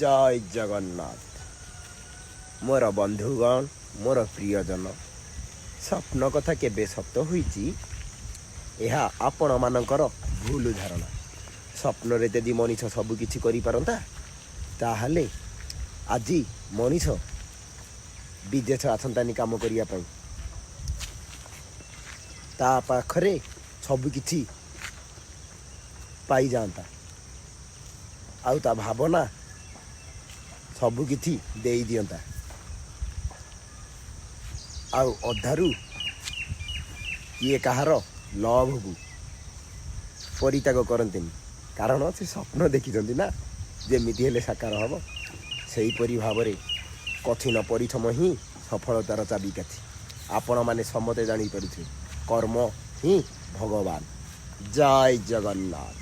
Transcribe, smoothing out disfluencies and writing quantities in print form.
ଜୟ ଜଗନ୍ନାଥ। ମୋର ବନ୍ଧୁଗଣ, ମୋର ପ୍ରିୟଜନ, ସ୍ୱପ୍ନ କଥା କେବେ ସତ ହୋଇଛି? ଏହା ଆପଣମାନଙ୍କର ଭୁଲ ଧାରଣା। ସ୍ୱପ୍ନରେ ଯଦି ମଣିଷ ସବୁ କିଛି କରିପାରନ୍ତା, ତାହେଲେ ଆଜି ମଣିଷ ବିଦେଶ ଆସନ୍ତାନି କାମ କରିବା ପାଇଁ। ତା ପାଖରେ ସବୁକିଛି ପାଇଯାଆନ୍ତା ଆଉ ତା ଭାବନା ସବୁକିଛି ଦେଇଦିଅନ୍ତା ଆଉ ଅଧାରୁ କିଏ କାହାର ଲଭକୁ ପରିତ୍ୟାଗ କରନ୍ତିନି, କାରଣ ସେ ସ୍ୱପ୍ନ ଦେଖିଛନ୍ତି ନା, ଯେମିତି ହେଲେ ସାକାର ହେବ। ସେହିପରି ଭାବରେ କଠିନ ପରିଶ୍ରମ ହିଁ ସଫଳତାର ଚାବିକାଠି। ଆପଣମାନେ ସମସ୍ତେ ଜାଣିପାରୁଥିବେ, କର୍ମ ହିଁ ଭଗବାନ। ଜୟ ଜଗନ୍ନାଥ।